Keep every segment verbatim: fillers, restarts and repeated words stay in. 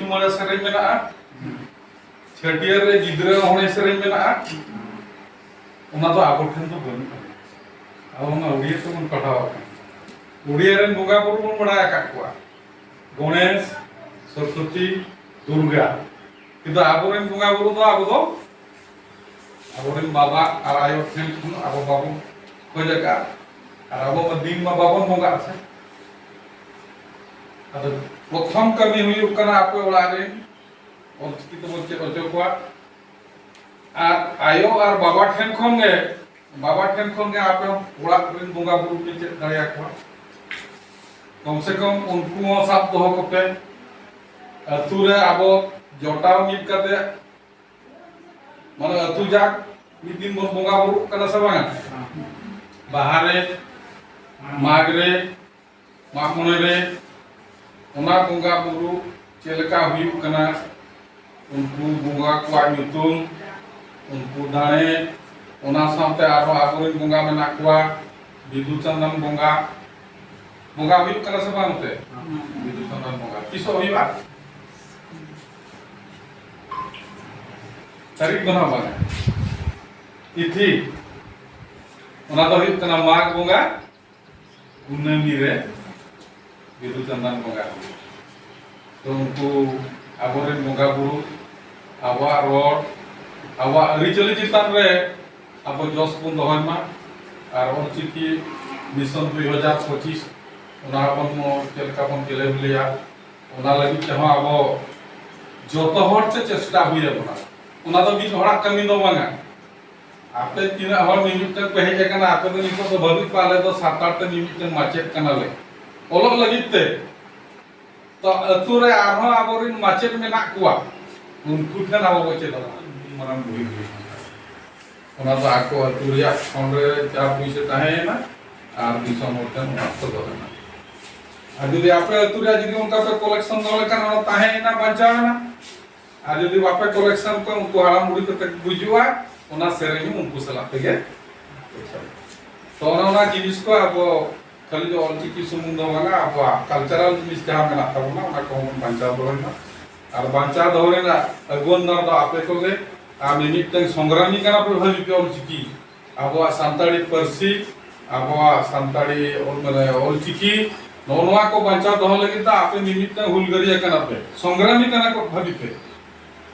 ᱢᱚᱬᱮ ᱥᱮᱨᱮᱧ ᱢᱮᱱᱟᱜᱼᱟ, ᱪᱷᱟᱹᱴᱭᱟᱹᱨ ᱨᱮ ᱜᱤᱫᱽᱨᱟᱹ ᱦᱚᱲ ᱥᱮᱨᱮᱧ ᱢᱮᱱᱟᱜᱼᱟ, ᱚᱱᱟ ᱫᱚ ᱟᱵᱚ ᱴᱷᱮᱱ ᱫᱚ ᱵᱟᱹᱱᱩᱜᱼᱟ᱾ ᱟᱵᱚ ᱢᱟ ᱩᱲᱤᱭᱟ ᱛᱮᱵᱚᱱ ᱯᱟᱲᱦᱟᱣ ᱟᱠᱟᱱᱟ᱾ ᱩᱲᱤᱭᱟ ᱨᱮᱱ ᱵᱚᱸᱜᱟ ᱵᱩᱨᱩ ᱵᱚᱱ ᱵᱟᱲᱟᱭ ᱟᱠᱟᱫ ᱠᱚᱣᱟ, ᱜᱚᱬᱮᱥ, ᱥᱚᱨᱚᱥᱚᱛᱤ, ᱫᱩᱨᱜᱟ᱾ ᱠᱤᱱᱛᱩ ᱟᱵᱚᱨᱮᱱ ᱵᱚᱸᱜᱟ ᱵᱩᱨᱩ ᱫᱚ ᱟᱵᱚ ᱫᱚ ᱟᱵᱚᱨᱮᱱ ᱵᱟᱵᱟ ᱟᱨ ᱟᱭᱳ ᱴᱷᱮᱱ ᱠᱷᱚᱱ ᱟᱵᱚ ᱵᱟᱵᱚᱱ ᱠᱷᱚᱡ ᱟᱠᱟᱫᱼᱟ᱾ ᱟᱨ ᱟᱵᱚ ᱢᱟ ᱫᱤᱱ ᱢᱟ ᱵᱟᱵᱚᱱ ᱵᱚᱸᱜᱟᱜᱼᱟ ᱥᱮ᱾ ᱟᱫᱚ ᱯᱨᱚᱛᱷᱚᱢ ᱠᱟᱹᱢᱤ ᱦᱩᱭᱩᱜ ᱠᱟᱱᱟ ᱟᱯᱮ ᱚᱲᱟᱜ ᱨᱮᱱ ᱚᱞᱪᱤᱠᱤ ᱛᱮᱵᱚᱱ ᱪᱮᱫ ᱦᱚᱪᱚ ᱠᱚᱣᱟ᱾ ᱟᱨ ᱟᱭᱳ ᱟᱨ ᱵᱟᱵᱟ ᱴᱷᱮᱱ ᱠᱷᱚᱱ ᱜᱮ, ᱵᱟᱵᱟ ᱴᱷᱮᱱ ᱠᱷᱚᱱ ᱜᱮ ᱟᱯᱮ ᱚᱲᱟᱜ ᱨᱮᱱ ᱵᱚᱸᱜᱟ ᱵᱩᱨᱩ ᱯᱮ ᱪᱮᱫ ᱫᱟᱲᱮᱭᱟᱠᱚᱣᱟ᱾ ᱠᱚᱢ ᱥᱮ ᱠᱚᱢ ᱩᱱᱠᱩ ᱦᱚᱸ ᱥᱟᱵ ᱫᱚᱦᱚ ᱠᱚᱯᱮ᱾ ᱟᱹᱛᱩ ᱨᱮ ᱟᱵᱚ ᱡᱚᱴᱟᱣ ᱢᱤᱫ ᱠᱟᱛᱮ, ᱢᱟᱱᱮ ᱟᱹᱛᱩ ᱡᱟᱠ ᱢᱤᱫ ᱫᱤᱱ ᱵᱚᱱ ᱵᱚᱸᱜᱟ ᱵᱩᱨᱩᱜ ᱠᱟᱱᱟ ᱥᱮ ᱵᱟᱝᱟ? ᱵᱟᱦᱟ ᱨᱮ, ᱢᱟᱜᱽ ᱨᱮ, ᱢᱟᱜ ᱢᱚᱬᱮ ᱨᱮ, ᱚᱱᱟ ᱵᱚᱸᱜᱟ ᱵᱩᱨᱩ ᱪᱮᱫ ᱞᱮᱠᱟ ᱦᱩᱭᱩᱜ ᱠᱟᱱᱟ, ᱩᱱᱠᱩ ᱵᱚᱸᱜᱟ ᱠᱚᱣᱟᱜ ᱧᱩᱛᱩᱢ, ᱩᱱᱠᱩ ᱫᱟᱲᱮ, ᱚᱱᱟ ᱥᱟᱶᱛᱮ ᱟᱨᱦᱚᱸ ᱟᱵᱚᱨᱮᱱ ᱵᱚᱸᱜᱟ ᱢᱮᱱᱟᱜ ᱠᱚᱣᱟ, ᱵᱤᱫᱩ ᱪᱟᱸᱫᱟᱱ ᱵᱚᱸᱜᱟ, ᱵᱚᱸᱜᱟ ᱦᱩᱭᱩᱜ ᱠᱟᱱᱟ ᱥᱮ ᱵᱟᱝ ᱱᱚᱛᱮ? ᱵᱤᱫᱩ ᱪᱟᱸᱫᱟᱱ ᱵᱚᱸᱜᱟ ᱛᱤᱥᱚᱜ ᱦᱩᱭᱩᱜᱼᱟ? ᱛᱟᱹᱨᱤᱠᱷ ᱫᱚ ᱱᱟᱦᱟᱜ ᱵᱟᱝᱟ᱾ ᱛᱤᱛᱷᱤ, ᱚᱱᱟ ᱫᱚ ᱦᱩᱭᱩᱜ ᱠᱟᱱᱟ ᱢᱟᱜᱽ ᱵᱚᱸᱜᱟ ᱠᱩᱱᱟᱹᱢᱤ ᱨᱮ ᱵᱤᱫᱩ ᱪᱟᱸᱫᱟᱱ ᱵᱚᱸᱜᱟ᱾ ᱛᱚ ᱩᱱᱠᱩ ᱟᱵᱚᱨᱮᱱ ᱵᱚᱸᱜᱟ ᱵᱩᱨᱩ, ᱟᱵᱚᱣᱟᱜ ᱨᱚᱲ, ᱟᱵᱚᱣᱟᱜ ᱟᱹᱨᱤᱪᱟᱹᱞᱤ ᱪᱮᱛᱟᱱ ᱨᱮ ᱟᱵᱚ ᱡᱚᱥ ᱵᱚᱱ ᱫᱚᱦᱚᱭ ᱢᱟ᱾ ᱟᱨ ᱚᱞᱪᱤᱠᱤ ᱢᱤᱥᱚᱱ ᱫᱩᱭ ᱦᱟᱡᱟᱨ ᱯᱚᱸᱪᱤᱥ, ᱚᱱᱟ ᱵᱚᱱ ᱪᱮᱫ ᱞᱮᱠᱟ ᱵᱚᱱ ᱪᱮᱞᱮᱵᱽ ᱞᱮᱭᱟ, ᱚᱱᱟ ᱞᱟᱹᱜᱤᱫ ᱛᱮᱦᱚᱸ ᱟᱵᱚ ᱡᱚᱛᱚ ᱦᱚᱲ ᱛᱮ ᱪᱮᱥᱴᱟ ᱦᱩᱭ ᱟᱵᱚᱱᱟ᱾ ᱚᱱᱟ ᱫᱚ ᱢᱤᱫ ᱦᱚᱲᱟᱜ ᱠᱟᱹᱢᱤ ᱫᱚ ᱵᱟᱝᱟ᱾ ᱟᱯᱮ ᱛᱤᱱᱟᱹᱜ ᱦᱚᱲ ᱢᱤᱢᱤᱫᱴᱟᱝ ᱯᱮ ᱦᱮᱡ ᱟᱠᱟᱱᱟ, ᱟᱯᱮ ᱫᱚ ᱱᱤᱛᱚᱜ ᱫᱚ ᱵᱷᱟᱹᱵᱤ ᱯᱮ, ᱟᱞᱮ ᱫᱚ ᱥᱟᱱᱛᱟᱲ ᱛᱮ ᱢᱤᱢᱤᱫᱴᱟᱝ ᱢᱟᱪᱮᱫ ᱠᱟᱱᱟᱞᱮ ᱚᱞᱚᱜ ᱞᱟᱹᱜᱤᱫ ᱛᱮ᱾ ᱛᱚ ᱟᱹᱛᱩ ᱨᱮ ᱟᱨᱦᱚᱸ ᱟᱵᱚᱨᱮᱱ ᱢᱟᱪᱮᱫ ᱢᱮᱱᱟᱜ ᱠᱚᱣᱟ, ᱩᱱᱠᱩ ᱴᱷᱮᱱ ᱟᱵᱚ ᱵᱚ ᱪᱮᱫᱚᱜᱼᱟ᱾ ᱢᱟᱨᱟᱝ ᱵᱩᱨᱩ ᱦᱩᱭ ᱟᱠᱟᱱᱟ᱾ ᱚᱱᱟ ᱫᱚ ᱟᱠᱚ ᱟᱹᱛᱩ ᱨᱮᱭᱟᱜ ᱯᱷᱚᱱᱰ ᱨᱮ ᱪᱟᱯ ᱯᱩᱭᱥᱟᱹ ᱛᱟᱦᱮᱸᱭᱮᱱᱟ ᱟᱨ ᱫᱤᱥᱚᱢ ᱦᱚᱲ ᱴᱷᱮᱱ ᱚᱱᱟ ᱥᱚᱫᱚᱨ ᱮᱱᱟ᱾ ᱟᱨ ᱡᱩᱫᱤ ᱟᱯᱮ ᱟᱹᱛᱩ ᱨᱮᱭᱟᱜ ᱡᱩᱫᱤ ᱚᱱᱠᱟ ᱯᱮ ᱠᱚᱞᱮᱠᱥᱚᱱ ᱫᱚᱦᱚ ᱞᱮᱠᱷᱟᱱ, ᱚᱱᱟ ᱛᱟᱦᱮᱸᱭᱮᱱᱟ, ᱵᱟᱧᱪᱟᱣ ᱮᱱᱟ᱾ ᱟᱨ ᱡᱩᱫᱤ ᱵᱟᱯᱮ ᱠᱚᱞᱮᱠᱥᱚᱱ ᱠᱚᱣᱟ, ᱩᱱᱠᱩ ᱦᱟᱲᱟᱢ ᱵᱩᱲᱦᱤ ᱠᱟᱛᱮ ᱠᱚ ᱜᱩᱡᱩᱜᱼᱟ, ᱚᱱᱟ ᱥᱮᱨᱮᱧ ᱦᱚᱸ ᱩᱱᱠᱩ ᱥᱟᱞᱟᱜ ᱛᱮᱜᱮ᱾ ᱛᱚ ᱚᱱᱮ ᱚᱱᱟ ᱡᱤᱱᱤᱥ ᱠᱚ ᱟᱵᱚ ᱠᱷᱟᱹᱞᱤ ᱫᱚ ᱚᱞᱪᱤᱠᱤ ᱥᱩᱢᱩᱝ ᱫᱚ ᱵᱟᱝᱟ, ᱟᱵᱚᱣᱟᱜ ᱠᱟᱞᱪᱟᱨᱟᱞ ᱡᱤᱱᱤᱥ ᱡᱟᱦᱟᱸ ᱢᱮᱱᱟᱜ ᱛᱟᱵᱚᱱᱟ, ᱚᱱᱟ ᱠᱚᱦᱚᱸ ᱵᱚᱱ ᱵᱟᱧᱪᱟᱣ ᱫᱚᱦᱚᱭ ᱢᱟ᱾ ᱟᱨ ᱵᱟᱧᱪᱟᱣ ᱫᱚᱦᱚ ᱨᱮᱱᱟᱜ ᱟᱹᱜᱩᱣᱟᱹᱱ ᱫᱟᱨ ᱫᱚ ᱟᱯᱮ ᱠᱚᱜᱮ᱾ ᱟᱨ ᱢᱤᱢᱤᱫᱴᱟᱝ ᱥᱚᱝᱜᱨᱟᱢᱤ ᱠᱟᱱᱟ ᱯᱮ ᱵᱷᱟᱹᱜᱤ ᱯᱮ ᱚᱞᱪᱤᱠᱤ, ᱟᱵᱚᱣᱟᱜ ᱥᱟᱱᱛᱟᱲᱤ ᱯᱟᱹᱨᱥᱤ, ᱟᱵᱚᱣᱟᱜ ᱥᱟᱱᱛᱟᱲᱤ ᱚᱞ, ᱢᱟᱱᱮ ᱚᱞᱪᱤᱠᱤ, ᱱᱚᱜᱼᱚ ᱱᱚᱣᱟ ᱠᱚ ᱵᱟᱧᱪᱟᱣ ᱫᱚᱦᱚ ᱞᱟᱹᱜᱤᱫ ᱫᱚ ᱟᱯᱮ ᱢᱤᱢᱤᱫᱴᱟᱝ ᱦᱩᱞᱜᱟᱹᱨᱤᱭᱟᱹ ᱠᱟᱱᱟ ᱯᱮ, ᱥᱚᱝᱜᱨᱟᱢᱤ ᱠᱟᱱᱟ ᱠᱚ ᱵᱷᱟᱹᱜᱤ ᱯᱮ᱾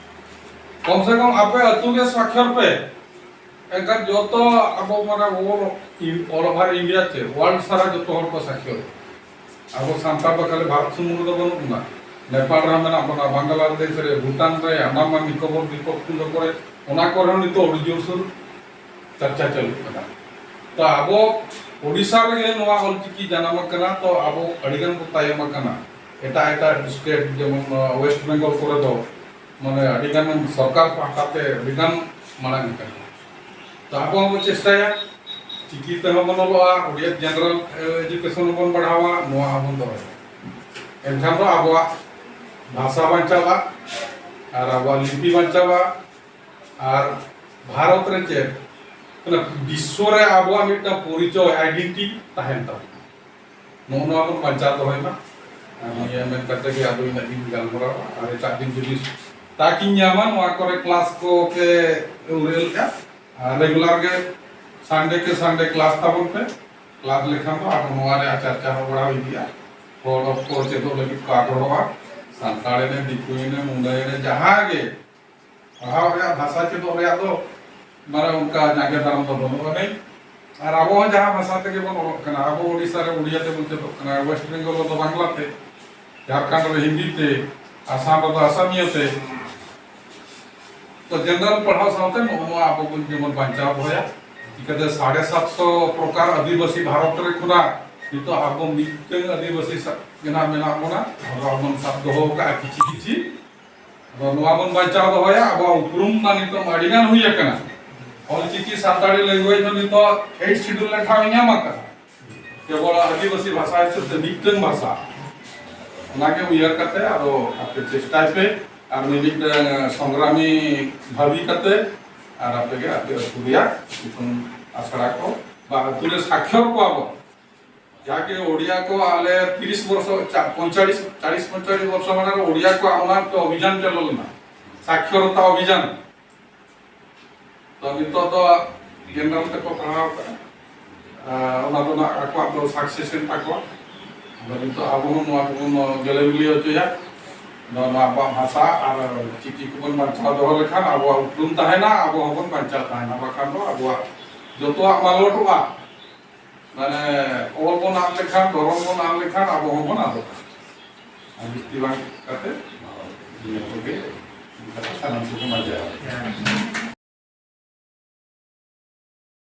ᱠᱚᱢ ᱥᱮ ᱠᱚᱢ ᱟᱯᱮ ᱟᱹᱛᱩ ᱜᱮ ᱥᱟᱠᱷᱭᱚᱨ ᱯᱮ᱾ ᱮᱱᱠᱷᱟᱱ ᱡᱚᱛᱚ ᱟᱵᱚ ᱢᱟᱱᱮ all, all over India ᱪᱮ world ᱥᱟᱨᱟ ᱡᱚᱛᱚ ᱦᱚᱲ ᱠᱚ ᱥᱟᱠᱷᱭᱚᱨ᱾ ᱟᱵᱚ ᱥᱟᱱᱛᱟᱲ ᱫᱚ ᱠᱷᱟᱹᱞᱤ ᱵᱷᱟᱨᱚᱛ ᱥᱩᱢᱩᱝ ᱨᱮᱫᱚ ᱵᱟᱹᱱᱩᱜ ᱵᱚᱱᱟ, ᱱᱮᱯᱟᱞ ᱨᱮᱦᱚᱸ ᱢᱮᱱᱟᱜ ᱵᱚᱱᱟ, ᱵᱟᱝᱞᱟᱫᱮᱥ ᱨᱮ, ᱵᱷᱩᱴᱟᱱ ᱨᱮ, ᱟᱱᱫᱟᱢᱟᱱ ᱱᱤᱠᱳᱵᱚᱨ ᱫᱤᱯᱚᱠᱯᱩᱧᱡᱚ ᱠᱚᱨᱮ, ᱚᱱᱟ ᱠᱚᱨᱮ ᱦᱚᱸ ᱱᱤᱛᱚᱜ ᱟᱹᱰᱤ ᱡᱳᱨᱥᱳᱨ ᱪᱟᱨᱪᱟ ᱪᱟᱹᱞᱩᱜ ᱠᱟᱱᱟ᱾ ᱛᱚ ᱟᱵᱚ ᱳᱰᱤᱥᱟ ᱨᱮᱜᱮ ᱱᱚᱣᱟ ᱚᱞᱪᱤᱠᱤ ᱡᱟᱱᱟᱢ ᱟᱠᱟᱱᱟ, ᱛᱚ ᱟᱵᱚ ᱟᱹᱰᱤᱜᱟᱱ ᱵᱚ ᱛᱟᱭᱚᱢ ᱟᱠᱟᱱᱟ᱾ ᱮᱴᱟᱜ ᱮᱴᱟᱜ ᱥᱴᱮᱴ ᱡᱮᱢᱚᱱ ᱱᱚᱣᱟ ᱳᱭᱮᱥᱴ ᱵᱮᱝᱜᱚᱞ ᱠᱚᱨᱮ ᱫᱚ ᱢᱟᱱᱮ ᱟᱹᱰᱤᱜᱟᱱ ᱥᱚᱨᱠᱟᱨ ᱯᱟᱦᱴᱟ ᱛᱮ ᱟᱹᱰᱤᱜᱟᱱ ᱢᱟᱲᱟᱝ ᱟᱠᱟᱱᱟ᱾ ᱛᱚ ᱟᱵᱚ ᱦᱚᱸᱵᱚ ᱪᱮᱥᱴᱟᱭᱟ, ᱪᱤᱠᱤ ᱛᱮᱦᱚᱸ ᱵᱚᱱ ᱚᱞᱚᱜᱼᱟ, ᱳᱰᱤᱭᱟ ᱡᱮᱱᱟᱨᱟᱞ ᱮᱡᱩᱠᱮᱥᱚᱱ ᱦᱚᱸᱵᱚᱱ ᱵᱟᱲᱦᱟᱣᱟ, ᱱᱚᱣᱟ ᱦᱚᱸᱵᱚᱱ ᱫᱚᱦᱚᱭᱟ᱾ ᱮᱱᱠᱷᱟᱱ ᱫᱚ ᱟᱵᱚᱣᱟᱜ ᱵᱷᱟᱥᱟ ᱵᱟᱧᱪᱟᱣᱟ ᱟᱨ ᱟᱵᱚᱣᱟᱜ ᱞᱤᱯᱤ ᱵᱟᱧᱪᱟᱣᱟ᱾ ᱟᱨ ᱵᱷᱟᱨᱚᱛ ᱨᱮ ᱪᱮᱫ, ᱢᱟᱱᱮ ᱵᱤᱥᱥᱚ ᱨᱮ ᱟᱵᱚᱣᱟᱜ ᱢᱤᱫᱴᱟᱝ ᱯᱚᱨᱤᱪᱚᱭ, ᱟᱭᱰᱮᱱᱴᱤᱴᱤ ᱛᱟᱦᱮᱱ ᱛᱟᱵᱚᱱᱟ᱾ ᱱᱚᱜᱼᱚ ᱱᱚᱣᱟ ᱵᱚᱱ ᱵᱟᱧᱪᱟᱣ ᱫᱚᱦᱚᱭ ᱢᱟ᱾ ᱟᱨ ᱱᱤᱭᱟᱹ ᱢᱮᱱ ᱠᱟᱛᱮ ᱜᱮ ᱟᱫᱚ ᱤᱱᱟᱹᱜ ᱜᱤᱧ ᱜᱟᱞᱢᱟᱨᱟᱣᱟ᱾ ᱟᱨ ᱮᱴᱟᱜ ᱫᱤᱱ ᱡᱩᱫᱤ ᱛᱟᱠᱤᱧ ᱧᱟᱢᱟ, ᱱᱚᱣᱟ ᱠᱚᱨᱮ ᱠᱞᱟᱥ ᱠᱚ ᱯᱮ ᱩᱨᱟᱹᱞ ᱠᱟᱜ, ᱟᱨ ᱨᱮᱜᱩᱞᱟᱨ ᱜᱮ ᱥᱟᱱᱰᱮ ᱠᱮ ᱥᱟᱱᱰᱮ ᱠᱞᱟᱥ ᱛᱟᱵᱚᱱ ᱯᱮ᱾ ᱠᱞᱟᱥ ᱞᱮᱠᱷᱟᱱ ᱫᱚ ᱟᱵᱚ ᱱᱚᱣᱟ ᱨᱮᱭᱟᱜ ᱪᱟᱨᱪᱟ ᱦᱚᱸ ᱵᱟᱲᱟᱣ ᱤᱫᱤᱜᱼᱟ᱾ ᱦᱚᱲ ᱠᱚ ᱪᱮᱫᱚᱜ ᱞᱟᱹᱜᱤᱫ ᱠᱚ ᱟᱜᱽᱨᱚᱦᱚᱜᱼᱟ᱾ ᱥᱟᱱᱛᱟᱲ ᱮᱱᱮ, ᱫᱤᱠᱩ ᱮᱱᱮ, ᱢᱩᱱᱰᱟ ᱮᱱᱮ, ᱡᱟᱦᱟᱸ ᱜᱮ ᱯᱟᱲᱦᱟᱣ ᱨᱮᱭᱟᱜ, ᱵᱷᱟᱥᱟ ᱪᱮᱫᱚᱜ ᱨᱮᱭᱟᱜ ᱫᱚ ᱢᱟᱱᱮ ᱚᱱᱠᱟ ᱡᱟᱸᱜᱮ ᱫᱟᱨᱟᱢ ᱫᱚ ᱵᱟᱹᱱᱩᱜ ᱟᱹᱱᱤᱡ᱾ ᱟᱨ ᱟᱵᱚ ᱦᱚᱸ ᱡᱟᱦᱟᱸ ᱵᱷᱟᱥᱟ ᱛᱮᱜᱮ ᱵᱚᱱ ᱚᱞᱚᱜ ᱠᱟᱱᱟ, ᱟᱵᱚ ᱳᱰᱤᱥᱟ ᱨᱮ ᱳᱰᱤᱭᱟ ᱛᱮᱵᱚᱱ ᱪᱮᱫᱚᱜ ᱠᱟᱱᱟ, ᱳᱭᱮᱥᱴ ᱵᱮᱝᱜᱚᱞ ᱨᱮᱫᱚ ᱵᱟᱝᱞᱟ ᱛᱮ, ᱡᱷᱟᱲᱠᱷᱚᱸᱰ ᱨᱮ ᱦᱤᱱᱫᱤ ᱛᱮ, ᱟᱥᱟᱢ ᱨᱮᱫᱚ ᱟᱥᱟᱢᱤᱭᱟᱹ ᱛᱮ᱾ ᱛᱚ ᱡᱮᱱᱟᱨᱟᱞ ᱯᱟᱲᱦᱟᱣ ᱥᱟᱶᱛᱮ ᱱᱚᱜᱼᱚ ᱱᱚᱣᱟ ᱟᱵᱚ ᱵᱚᱱ ᱡᱮᱢᱚᱱ ᱵᱟᱧᱪᱟᱣ ᱫᱚᱦᱚᱭᱟ᱾ ᱪᱤᱠᱟᱹᱛᱮ ᱥᱟᱲᱮ ᱥᱟᱛᱥᱚ ᱯᱨᱚᱠᱟᱨ ᱟᱹᱫᱤᱵᱟᱹᱥᱤ ᱵᱷᱟᱨᱚᱛ ᱨᱮ ᱠᱷᱚᱱᱟᱜ ᱱᱤᱛᱚᱜ ᱟᱵᱚ ᱢᱤᱫᱴᱟᱝ ᱟᱹᱫᱤᱵᱟᱹᱥᱤ ᱥᱟ-, ᱜᱮ ᱱᱟᱜ ᱢᱮᱱᱟᱜ ᱵᱚᱱᱟ, ᱟᱵᱚ ᱵᱚᱱ ᱥᱟᱵ ᱫᱚᱦᱚ ᱟᱠᱟᱫᱼᱟ ᱠᱤᱪᱷᱤ ᱠᱤᱪᱷᱤ᱾ ᱟᱫᱚ ᱱᱚᱣᱟ ᱵᱚᱱ ᱵᱟᱧᱪᱟᱣ ᱫᱚᱦᱚᱭᱟ, ᱟᱵᱚᱣᱟᱜ ᱩᱯᱨᱩᱢ ᱢᱟ ᱱᱤᱛᱚᱜ ᱟᱹᱰᱤ ᱜᱟᱱ ᱦᱩᱭ ᱟᱠᱟᱱᱟ᱾ ᱚᱞᱪᱤᱠᱤ ᱥᱟᱱᱛᱟᱲᱤ language ᱫᱚ ᱱᱤᱛᱚᱜ eighth schedule ᱨᱮ ᱴᱷᱟᱶ ᱮ ᱧᱟᱢ ᱟᱠᱟᱫᱟ᱾ ᱠᱮᱵᱚᱞ ᱟᱹᱫᱤᱵᱟᱹᱥᱤ ᱵᱷᱟᱥᱟ ᱦᱤᱥᱟᱹᱵ ᱛᱮ ᱢᱤᱫᱴᱟᱝ ᱵᱷᱟᱥᱟ᱾ ᱚᱱᱟᱜᱮ ᱩᱭᱦᱟᱹᱨ ᱠᱟᱛᱮ ᱟᱫᱚ ᱟᱯᱮ ᱪᱮᱥᱴᱟᱭ ᱯᱮ, ᱟᱨ ᱢᱤᱢᱤᱫᱴᱟᱝ ᱥᱚᱝᱜᱨᱟᱢᱤ ᱵᱷᱟᱹᱵᱤ ᱠᱟᱛᱮ, ᱟᱨ ᱟᱯᱮ ᱜᱮ ᱟᱯᱮ ᱟᱹᱛᱩ ᱨᱮᱭᱟᱜ ᱤᱛᱩᱱ ᱟᱥᱲᱟ ᱠᱚ ᱵᱟ ᱟᱹᱛᱩ ᱨᱮ ᱥᱟᱠᱷᱭᱚᱨ ᱠᱚᱣᱟ ᱵᱚᱱ᱾ ᱡᱟᱦᱟᱸ ᱠᱤ ᱳᱰᱤᱭᱟ ᱠᱚ ᱟᱞᱮ ᱛᱤᱨᱤᱥ ᱵᱚᱨᱥᱚ, ᱪᱟ-, ᱯᱚᱸᱭᱛᱟᱞᱤᱥ, ᱪᱟᱞᱤᱥ ᱯᱚᱸᱭᱛᱟᱞᱤᱥ ᱵᱚᱨᱥᱚ ᱢᱟᱲᱟᱝ ᱨᱮ ᱳᱰᱤᱭᱟ ᱠᱚᱣᱟᱜ ᱚᱱᱟ ᱢᱤᱫᱴᱮᱱ ᱚᱵᱷᱤᱡᱟᱱ ᱪᱟᱹᱞᱩ ᱞᱮᱱᱟ, ᱥᱟᱠᱷᱭᱚᱨᱚᱛᱟ ᱚᱵᱷᱤᱡᱟᱱ᱾ ᱛᱚ ᱱᱤᱛᱚᱜ ᱫᱚ ᱡᱮᱱᱟᱨᱮᱞ ᱛᱮᱠᱚ ᱯᱟᱲᱦᱟᱣ ᱠᱟᱜᱼᱟ᱾ ᱟᱨ ᱚᱱᱟ ᱫᱚ ᱱᱟᱜ ᱟᱠᱚᱣᱟᱜ ᱫᱚ ᱥᱟᱠᱥᱮᱥ ᱮᱱ ᱛᱟᱠᱚᱣᱟ᱾ ᱟᱫᱚ ᱱᱤᱛᱚᱜ ᱟᱵᱚ ᱦᱚᱸ ᱱᱚᱣᱟ ᱠᱚᱵᱚᱱ ᱜᱮᱞᱮ ᱵᱤᱞᱤ ᱦᱚᱪᱚᱭᱟ᱾ ᱱᱚᱣᱟ, ᱱᱚᱣᱟ ᱟᱵᱚᱣᱟᱜ ᱵᱷᱟᱥᱟ ᱟᱨ ᱪᱤᱠᱤ ᱠᱚᱵᱚᱱ ᱵᱟᱧᱪᱟᱣ ᱫᱚᱦᱚ ᱞᱮᱠᱷᱟᱱ ᱟᱵᱚᱣᱟᱜ ᱩᱯᱨᱩᱢ ᱛᱟᱦᱮᱱᱟ, ᱟᱵᱚ ᱦᱚᱸᱵᱚᱱ ᱵᱟᱧᱪᱟᱣ ᱛᱟᱦᱮᱱᱟ, ᱵᱟᱠᱷᱟᱱ ᱫᱚ ᱟᱵᱚᱣᱟᱜ ᱡᱚᱛᱚᱣᱟᱜ ᱢᱟᱞᱚᱴᱚᱜᱼᱟ᱾ ᱢᱟᱱᱮ ᱚᱞ ᱵᱚᱱ ᱟᱫ ᱞᱮᱠᱷᱟᱱ, ᱫᱷᱚᱨᱚᱢ ᱵᱚᱱ ᱟᱫ ᱞᱮᱠᱷᱟᱱ ᱟᱵᱚ ᱦᱚᱸᱵᱚᱱ ᱟᱫᱚᱜᱼᱟ᱾ ᱟᱨ ᱵᱤᱥᱛᱤ ᱵᱟᱝ ᱠᱟᱛᱮ ᱱᱤᱭᱟᱹ ᱠᱚᱜᱮ ᱠᱟᱛᱷᱟ ᱥᱟᱱᱟᱢ ᱠᱚᱠᱚ ᱢᱟᱡᱟᱣᱟ᱾